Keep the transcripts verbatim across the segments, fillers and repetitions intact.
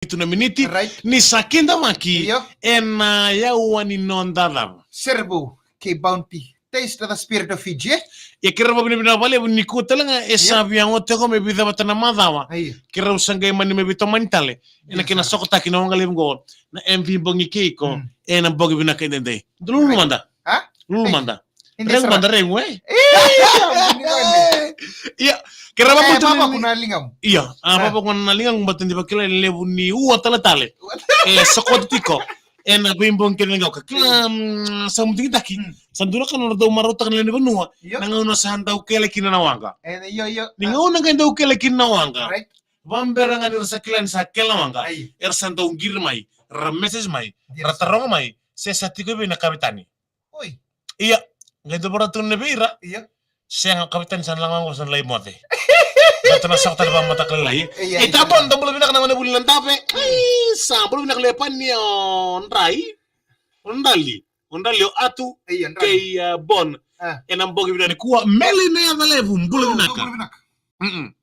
vitu na miniti. Right. Ni sa kidavaki. Io. Ena yawa ni noda cava. Serevou kei Bounty. Taste the spirit of Fiji, e? Ia keirau vakavinavinaka vakalevu nikua tale ga e sa via oti tiko me vica vata na macawa. Io. Keirau sa qai mani mai veitomani tale. Ena kena sokotaki na waqa levu qo. Na M V Bogi kei iko. Mm. Ena bogi vinaka edaidai. Lulu mada. Ha? Lulu mada. Regu mada, regu, e? Ia, keirau vakavinavinaka. Ia, a, vavaku na ligamu, baleta ni vakila e levu ni ua tale tale. E sokota tiko. Ena veibogi kece qo ka kila, mm, sa mutigitaki. Mm. Sa dua na ka na dau marautaka na lewe ni vanua. Io. Na gauna sa dau kele kina na waqa. E, io, io. Ni gauna qai dau kele kina na waqa. Right. Vabera ga ni ra sa kila ni sa kele na waqa. Ai. Era sa dau qiri mai, ra message mai, ra taroga mai se sa tiko vei na kavetani. Oi. Ia, qai dua vara tu na vei ira. Io. Sega, kavetani sa na laga qo, sa na lai moce. Baleta na sokota ni vakamataka lailai. Ia, e, ia, Tabon, dou bula vinaka na gone vuli na Dave. Ai, sa bula vinaka Lepani, o Drai. O Drali. O Drali, o Atu. Ia, Drali. Kei, a, Bon. A. Ena bogi vinaka nikua, Meli na yaca levu, bula vinaka. Dou bula vinaka. Mm-mm.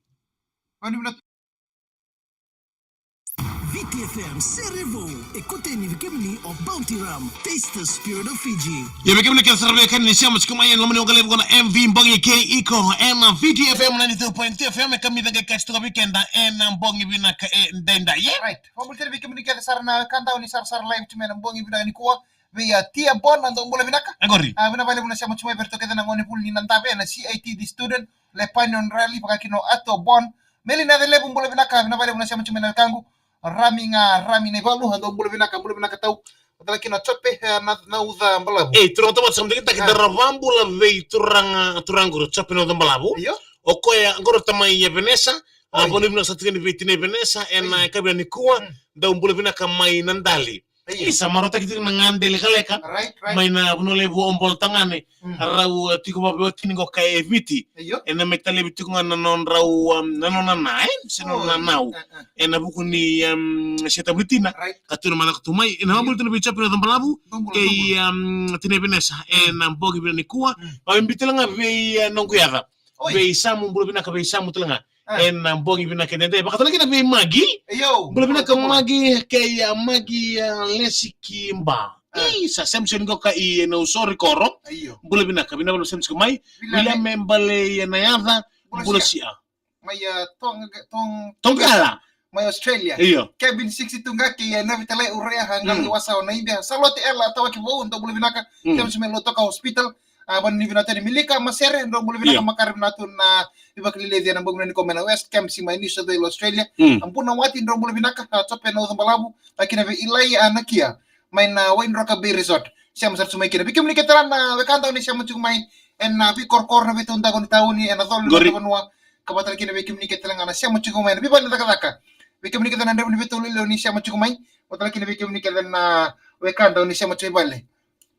Viti F M, Serevou, e koteni vei kemuni o Bounty Rum, taste the spirit of Fiji. Ia vei kemuni kece sara vei kemuni ni sema tiko mai ena loma ni waqa levu qo na M V Bogi kei iko ena Viti F M ninety-two point two F M, e kamica qai kaci toka vei keda ena bogi vinaka edaidai, e? Right. Vakabula tale vei kemuni kece sara na countdown ni sarasara live tu mai ena bogi vinaka nikua. Vei a Tia Bon, na dou bula vinaka. E qori. A, vinaka vakalevu na sema tiko mai vei iratou kece na gone vuli ni Nadave, na C I T D student, Lepani, o Drali, vaka kina o Atu, o Bon. Meli na yaca levu, bula vinaka, vinaka vakalevu na sema tiko mai na wekaqu. Rami ga, Rami na ivalu, a, dou bula vinaka, bula vinaka tau. Vata kina o Jope, e, na, na Uca Balavu. E, turaga tamata, sa mutigitaki, da ra vakabula vei turaga, turaga qori o Jope na Uca Balavu. Io. O koya qori o tamai, e, Venesa. A, bula vinaka sara tiko yani vei tinai Venesa ena yakavi nikua. Mm. Dou bula vinaka mai Nadali. Io. Isa, marautaki tiko na gade lekaleka. Right, right. Mai na vanua levu o Bolatagane. Mm. Rau, e, tiko vakaveitini qo ka e Viti. Io. Ena mai talevi tiko ga na nodrau, um, na nona na, e? Se nona na nau. E, e. Ena vuku ni, um, se tavulitina. Right. Ka tu na macawa ka tu mai. Io. Ena vakabula tu na vei Jope na Uca Balavu. Dou bula, kei, dou bula, um, tinai Venesa. Mm. Ena bogi vinaka nikua. Mm. Vakabibi tale ga vei, e, noqu yaca. Oi. Vei Samu, bula vinaka vei Samu tale ga. A. Ena bogi vinaka edaidai. Vaka tale kina vei Magi. Io. Bula vinaka, bula, bula. Magi, kei a Magi, a, Lesi Kiba. A. Isa, Samson qo ka i ena Usori Koro. Io. Bula vinaka, vinaka vakalevu Samson mai. Viliame. Viliame Bale, ena yaca. Bula, bula sia. Sia. Mai, a, Tong-, Tong-, Tongala. Mai Australia. Io. Kevin sixty-two ga kei, e, Navi Talai, Urea, Hangali, mm, Wasa, o Naibia. Salote Ela, Tawaki Vou, dou bula vinaka. Mm. James Melo toka hospital. A, vani vinaka tale Milika Masere, dou bula vinaka. Io. Makare vinaka tu na, a, veivakaleleci ena bogi vinaka nikua mai na West Campsie mai New South Wales, Australia. Mm. A, Buna Wati, dou bula vinaka, a, Jope na Uca Balavu, a, kina vei Ilai, a, Nakia. Mai na Waidroka Bay Resort. Sema sara tu mai kina. Vei kemuni kece tale na wekada ni sema tiko mai ena, a, veikorokoro, na veitaudaku ni tauni, ena colo ni noda vanua. Ka vata tale kina vei kemuni kece tale ga na sema tiko mai ena veivale ni cakacaka. Vei kemuni kece na drevu ni veitaulialia ni sema tiko mai. Vata tale kina vei kemuni kece na wekada ni sema tiko mai vale.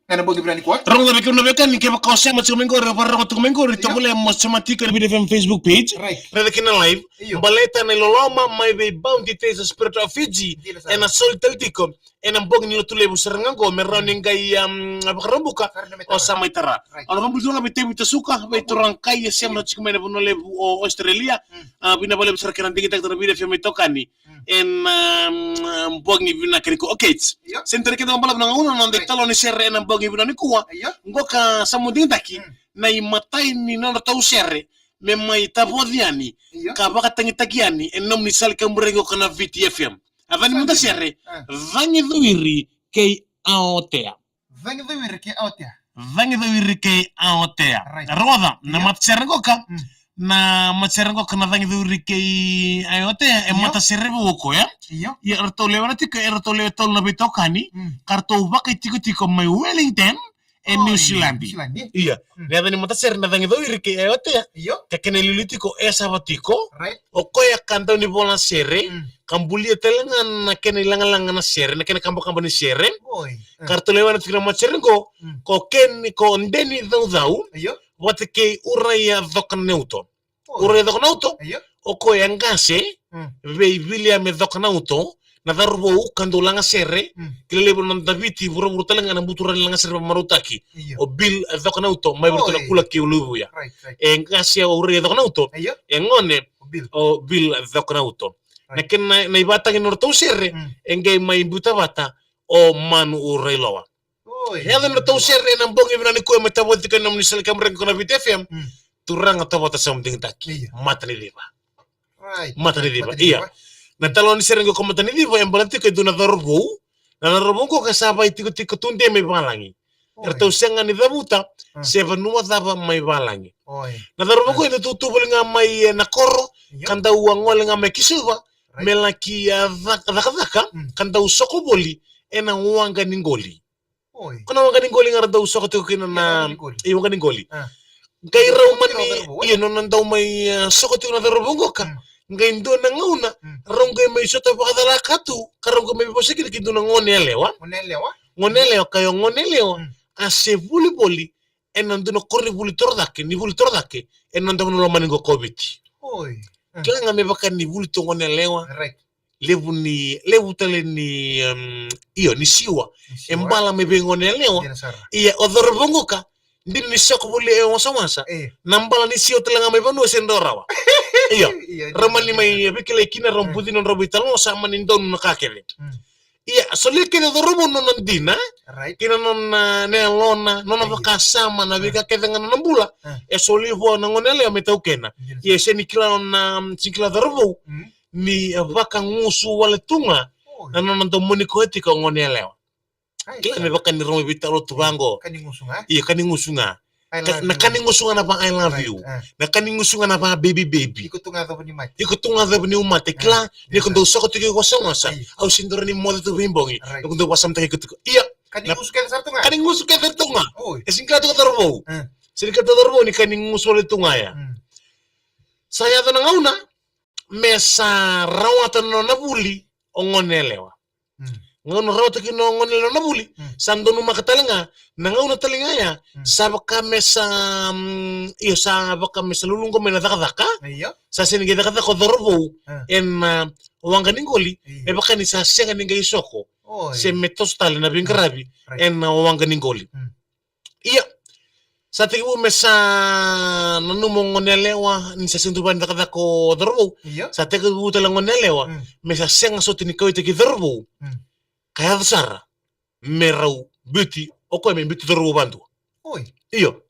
Ena bogi vinaka nikua. Rogoca vei kemuni na wekada ni kevaka o sema tiko mai qori, o vakarorogo tiko mai qori, io, tovolea mo sema tiko ena Viti F M Facebook page. Right. Raica kina live. Io. Baleta na iloloma mai vei Bounty, Taste the Spirit of Fiji. Dina sara. Ena soli tale tiko ena bogi ni Lotulevu sara ga qo me rawa ni qai, um, Vakaraubuka. Sara ni mai tara. O sa mai tara. Right. Au na vakabula tu ga vei Tevita Suka, vei turaga kai e sema tiko mai na Vanua Levu o Australia. Mm. A, vinaka vakalevu sara kei na digitaki tiko na Viti F M itokani. Mm. Ena, um, bogi vinaka nikua. Okay. Io. Sega ni tara kina vakabalavu na gauna, na noda, right, italanoa ni sere ena bogi vinaka nikua. Io. Qo ka sa mutigitaki, mm, na imatai ni nodratou sere me mai tavoci yani, io, ka vakatagitaki yani ena nomuni sala ni kaburaki qo ka na Viti F M. A, cava ni matasere? A. Cagicowiri kei Aotea. Cagicowiri kei Aotea. Cagicowiri kei Aotea. Right. Rogoca, na, io, matasere qo ka. Mm. Na matasere qo ka na Cagicowiri kei Aotea, e, io, matasere vou o koya. Io. Ia, eratou lewe na tiko, eratou lewe tolu na veitokani. Mm. Ka ratou vakaitikotiko mai Wellington, e, oi, New Zealand. New Zealand, e? Ia. Mm. Na yaca ni matasere na Cagicowiri kei Aotea. Io. Ka kena iliuliu tiko, e sava tiko. Right. O koya ka dau ni vola sere. Mm. Ka bulia tale ga na kena ilagalaga na sere, na kena kabakaba ni sere. Oi. Mm. Ka ratou lewena tiko na matasere qo. Mm. Ko Ken, ko Deni Caucau. Io. Vata kei Uraia Cokanauto. Oi. Uraia Cokanauto. Io. O koya e qase, mm, vei Viliame Cokanauto, na cauravou ka dau lagasere, mm, kilai levu na noda Viti, vuravura tale ga na buturara ni lagasere vakamarautaki. Io. O Bill, e, Cokanauto, mai Viti, oi, na kula kei Uluivuya. Right, right. E qase o Uraia Cokanauto, io, e gone, o Bill, o Bill Cokanauto. Na kena na ivatagi na nodratou sere, e qai mai biuta vata o Manu Railoa. E yaco na nodratou sere ena bogi vinaka nikua me tavoci ka na nomuni sala kemurega ko na Viti F M. Turaga Tovata Samudigitaki. Mataniciva. Mataniciva, ia. Na talo ni sere qo ko Mataniciva e baleta tiko e dua na cauravou. Na cauravou qo ka sa vaitikotiko tudei mai valagi. Eratou sega ni cavuta se vanua cava mai valagi. Na cauravou qo e dau tutu voli ga mai e na koro, ka dau a gole ga mai Kisuva me laki a cakacaka, ka dau soko voli ena waqa ni qoli. Ko na waqa ni qoli ga ra dau soko tiko kina na i waqa ni qoli. Qai rau mani ia nona dau mai soko tiko na cauravou qoka. Qai dua na gauna rau qai mai sota vakacalaka tu ka rau qai mai vosa kina ki dua na gone yalewa. Gone yalewa ka io gone yalewa a se vuli voli ena dua na koronivuli torocake, ni vuli torocake ena dua na lomani qo ko Viti. Kila ga me vaka ni vuli tu gone yalewa. Levu ni levu tale ni io ni siwa e bala mai vei gone yalewa. Ia o cauravou qoka dina ni soko voli e wasawasa na bala ni siwa tale ga mai vanua se dau rawa. Io, rau mani mai veikilai kina rau buci nodrau veitalanoa sa mani donu na ka kece. Ia solia kece o cauravou nona dina kei na nona na yalona, nona vakasama, na veika kece ga nona bula. E solia vua na gone yalewa me taukena. Ia se ni kila nona se ni kila o cauravou ni vakagusu wale tu ga na nona domoni koya tiko o gone yalewa. Kila me vaka ni rau mai veitalanoa tu vaqo. Ia ka ni gusu ga. Na ka ni gusu ga na va I love you. Na ka ni gusu ga na va baby baby. Iko tu ga cava ni umate kila. Ni ko dau soko tiko iko wasawasa au se dau rawa ni moce tu veibogi. Iko dau vasamataka iko tiko ia. Ka ni gusu kece tu ga. E se ni kila tu ga cauravou. Se ni kila tu ga cauravou ni ka ni gusu wale tu ga ya. Sa yaco na gauna me sa rawata na nona vuli o gone yalewa. Gauna rawata kina o gone yalewa na vuli sa donumaka tale ga na gauna tale ga ya. Sa vaka me sa io sa vaka me sa luluqa mai na cakacaka. Sa sega ni qai cakacaka o cauravou ena waqa ni qoli. Me vaka ni sa sega ni qai soko se me toso tale na veiqaravi ena waqa ni qoli. Ia sa tekivu me sa nanuma o gone yalewa ni sa sega tu vaka ni cakacaka o cauravou. Sa tekivu tale gone yalewa me sa sega soti ni kauaitaki cauravou. Ka yaco sara me rau biuti o koya me biuti cauravou vadua. Io.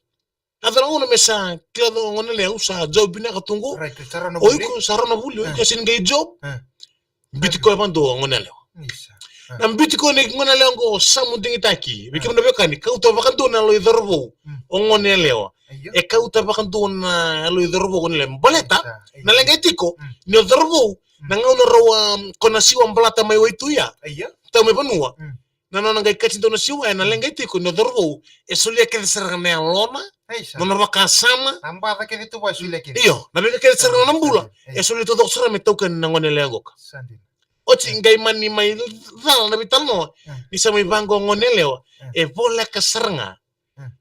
Yaco na gauna me sa kila o gone yalewa au sa job vinaka tu qo. O iko sa rau na vuli o iko se ni qai job. Biuti koya vadua o gone yalewa. Na biuti koya na gone yalewa qo Samudigitaki vei kemuni na veiwekani kauta vakadua na yalo i cauravou. O gone yalewa e kauta vakadua na yalo i cauravou o gone yalewa baleta na leqa e tiko ni o cauravou na gauna rau a ko na siwa balata mai Waituya. Tau mai vanua na nona qai kati dau na siwa e na leqa e tiko ni o cauravou e solia kece sara ga na yalona. Nona vakasama. Io na veika kece sara ga na bula e solia taucoko sara me taukena na gone yalewa qoka. Oti qai mani mai cala na veitalanoa ni sa mai vaqo gone yalewa e voleka sara ga.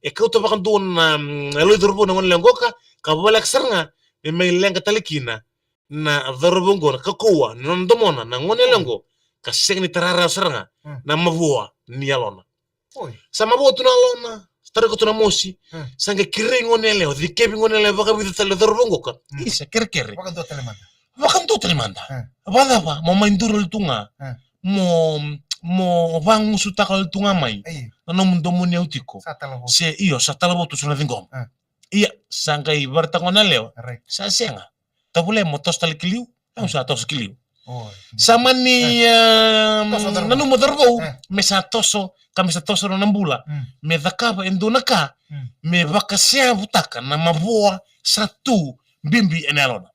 E kauta vakadua na yalo i cauravou na gone yalewa qoka ka voleka sara ga me mai leqa tale kina na cauravou qo na kaukauwa ni nona domona na gone yalewa qo ka sega ni tara rawa sara ga na mavoa ni yalona. Sa mavoa tu na yalona sa tarika tu na mosi. Sa qai kerei gone yalewa cikevi gone yalewa vakavica tale o cauravou qoka. Isa kerekere vakadua tale mada. Vakacava mo mai duri wale tu ga mo mo vagusutaka wale tu ga mai na nomu domoni au tiko. Se io sa talavou tu sa na ciqoma. Ia sa qai varetaka gone yalewa sa sega. Tavule mo toso tale ki liu. Au sa toso ki liu. Sa mani nanuma o cauravou me sa toso ka me sa toso na nona bula me cakava e dua na ka me vakaseavutaka na mavoa sa tu bibi ena yalona.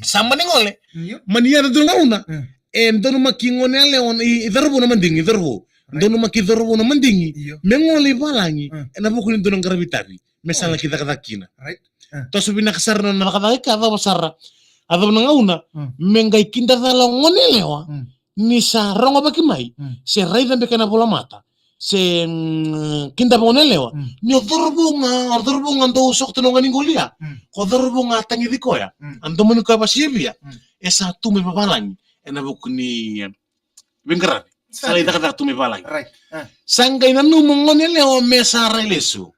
Sa mani gole mani yaco dua na gauna e donumaki gone yalewa i cauravou na madigi i cauravou. Donumaki cauravou na madigi me gole i valagi ena vuku ni dua na qaravi tavi me sa laki cakacaka kina. Toso vinaka sara na nona cakacaka i ka cava sara. A cava na gauna me qai kidacala o gone yalewa ni sa rogovaki mai se raica beka ena volamata se kidava gone yalewa ni o cauravou ga o cauravou ga dau soko tu na waqa ni qoli ya. Ko cauravou ga a tagici koya a domoni koya vasiavia e sa tu mai vavalagi ena vuku ni veiqaravi. Sa lai cakacaka tu mai vavalagi. Sa qai nanuma o gone yalewa me sa rai lesu.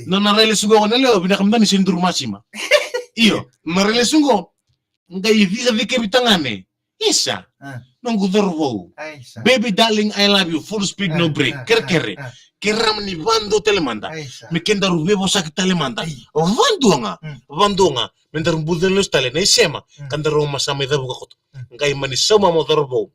Nona rai lesu qo gone yalewa vinaka mada ni se ni duru masima. Io na rai lesu qo qai cikacikevi tagane Isa. Ah. Noqu cauravou. Ai, sa. Baby darling, I love you. Full speed, no break. Ah, ah, kerekere. Ah, ah. Kerea mo ni vadua tale mada. Ai, sa. Me kedaru veivosaki tale mada. Ai. Vadua ga. Mm. Vadua ga. Me daru buca lesu tale na isema. Mm. Ka daru masa mai cavuka koto. Mm. Qai mani sauma mo cauravou.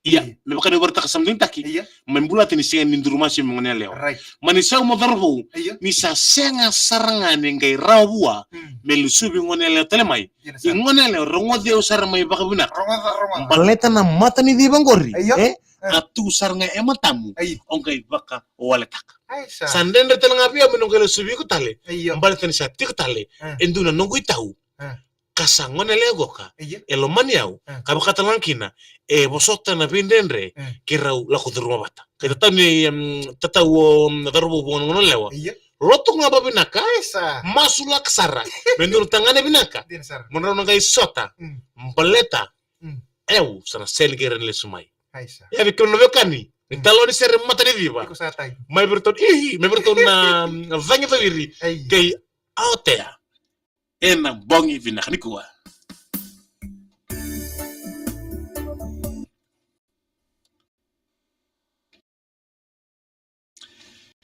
Ia, me vaka ni vakaraitaka sa muduitaki. Ia. Mai bula tani sega ni duru masi me gone yalewa. Right. Mani sau mo cauravou. Ia. Ni sa sega sara ga ni qai rawa vua. Mm. Me lesuvi gone yalewa tale mai. Dina sara. I gone yalewa, rogoci au sara mai vakavinaka. Rogoca, rogoca. Baleta na mata ni civa qori. Ia. E? A tu sara ga e matamu. Ia. O qai vakawaletaka. Ai, sa. Sa dredre tale ga vei au me na qai lesuvi iko tale. Ia. Baleta ni sa tiko tale. Ah. E dua na noqu itau. Ah. Ka sa gone yalewa qoka, ia, e lomani au, ah, ka vakatalega kina e vosota na veidredre, ah, keirau lako curuma vata. Kei tatau ni, em, tatau o, em, cauravou vua na gone yalewa. Ia. Lotu ga vavinaka. Ai, sa. Masulaka sara. Me dua na tagane vinaka. Dina sara. Mo drau na qai sota. Mm. Baleta. Mm. Au sa na sega ni qai rawa ni lesu mai. Ai, sa. Ia vei kemuni na veiwekani. Mm. Ni talo ni sere mata ni civa. Iko sa tai. Mai vei iratou, ii, mai vei iratou na, em, cagi cawiri. Ai. Kei Aotea. Ena bogi vinaka nikua.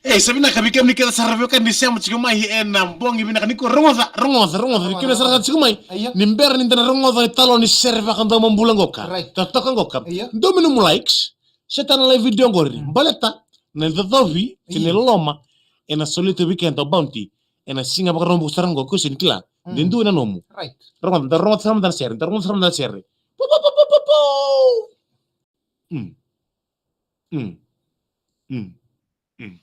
E, sa vinaka vei kemuni kece sara veiwekani ni sema tiko mai ena bogi vinaka nikua. Rogoca, rogoca, rogoca. Vei kemuni sara ga tiko mai. Ia. Ni bera ni da na rogoca na italo ni sere vakadomobula qoka. Right. Totoka qoka. Ia. Dua na nomu likes. Share tale na live video qori. Mm. Baleta na icocovi, ia, kei na iloloma ena soli tu vei keda o Bounty ena siga Vakaraubuka sara qo, ko sega ni kila. Mm. De dua na nomu. Right. Rogoca, da rogoca sara mada na sere, da rogoca sara mada na sere. Pu, pu, pu, pu, pu, pu. Mm. Mm. Mm. Mm.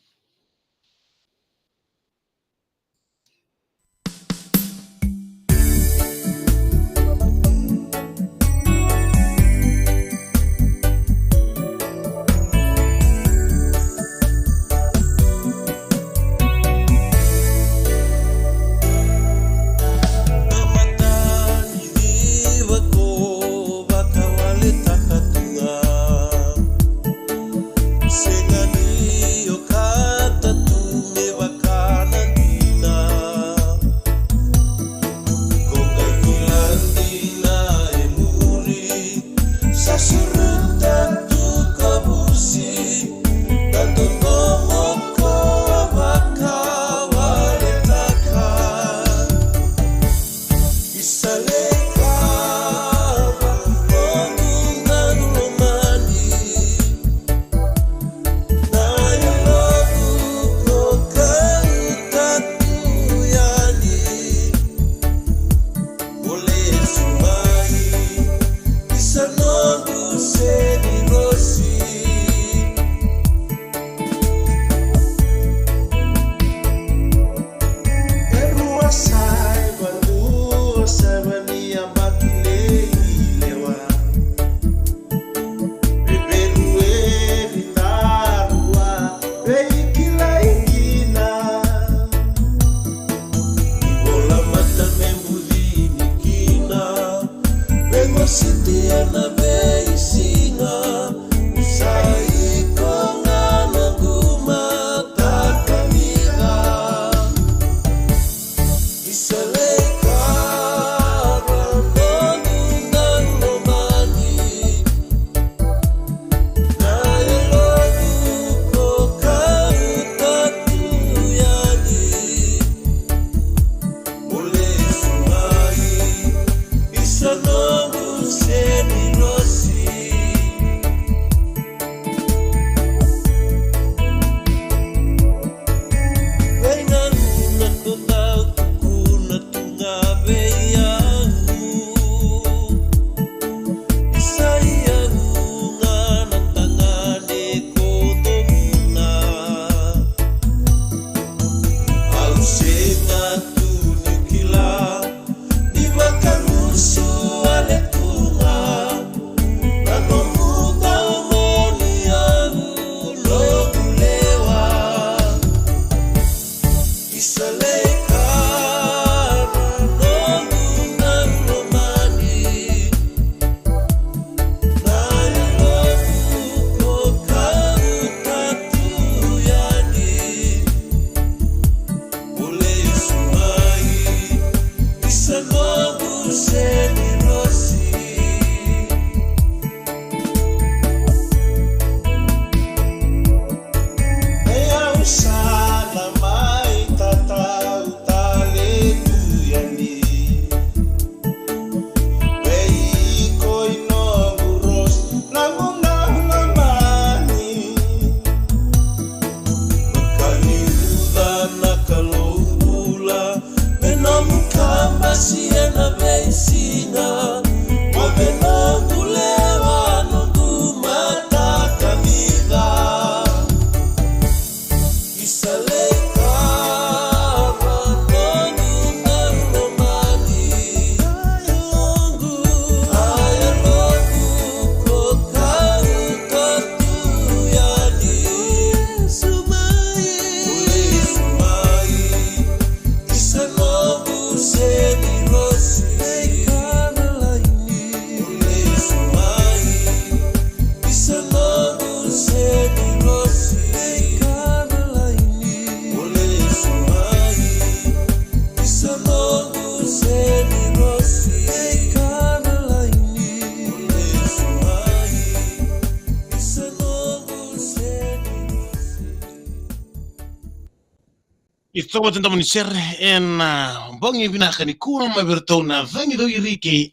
Io, toka vata na domo ni sere ena bogi vinaka nikua mai vei iratou na cagi cau iri kei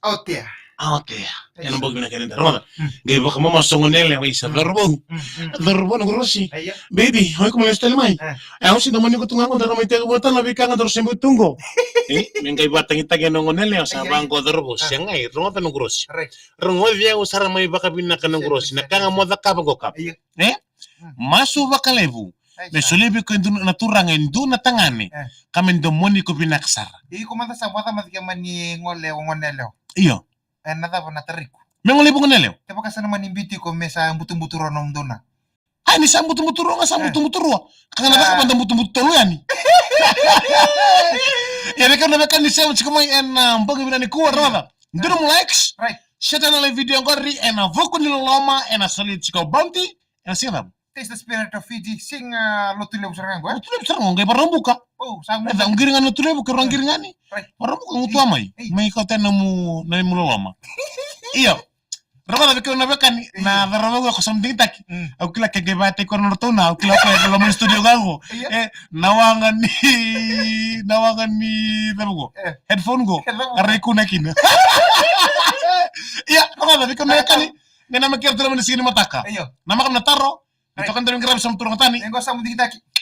Aotea. Aotea. Aotea. Ena bogi vinaka nikua. Rogoca. Mm. Qai vakamamasu o gone yalewa, isa, mm, cauravou. Mm, mm. Cauravou, noqu Rosi. Io. Baby, o iko mai lesu tale mai. E. E, au sega ni domoni iko tu ga qo, daru mai tekivu tale na veika ga daru se bau tu qo. E, me qai vakatagitaki o gone yalewa, sa, io, vaqo, cauravou. A. Sega, e, rogoca, noqu Rosi. Right. Rogoci au sara mai vakavinaka, noqu Rosi. Sega, sega. Na ka ga mo cakava qo, cakava. Io. E? Mm. Masu vakalevu. Ai, me sa. Solia vei iko e dua na turaga e dua na tagane. E. Ka me domoni iko vinaka sara. Iko mada sa vakacamataki mani gole o gone yalewa. Io. E, na cava na taraku? Me gole vei gone yalewa. Kevaka sa na mani biuti iko me sa butubutu rua na nomu dua na. Ai, ni sa butubutu rua ga, sa, e, butubutu rua. Ka ga na, a, cakava da butubutu tolu yani. Ia, na kena veiwekani, sema tiko mai ena, a, bogi vinaka nikua, rogoca. E. Dua nomu likes. Right. Share tale na live video qori ena vuku ni loloma, ena solia tiko o Bounty. Ena siga cava? Taste the spirit of Fiji, siga Lotulevu sara ga qo, e? Lotulevu sara ga qo, qai Vakaraubuka. O, sa, e, qiri ga na Lotulevu, qai rau qiri ga ni. Right. Vakaraubuka, qai tu mai. Ei. Mai kauta na nomu, na nomu loloma. Io. Rogoca, vei kemuni na veiwekani, io, na cauravou qo ko sa digitaki. Mm. Au kila ke qai vakataki koya na nodratou na, au kila koya e loma ni studio ga qo. Io. E, na waqa ni, na waqa ni cava qo? E. Headphone qo. E, cava qo? A rai kuna kina. Io, rogoca, vei kemuni na veiwekani. Qai namaki ira tu ena loma ni siga ni mataka. Io. Namaka na taro. Right. Ni toka na dau ni qaravi, sa mu turaga tani. E qo sa mu digitaki.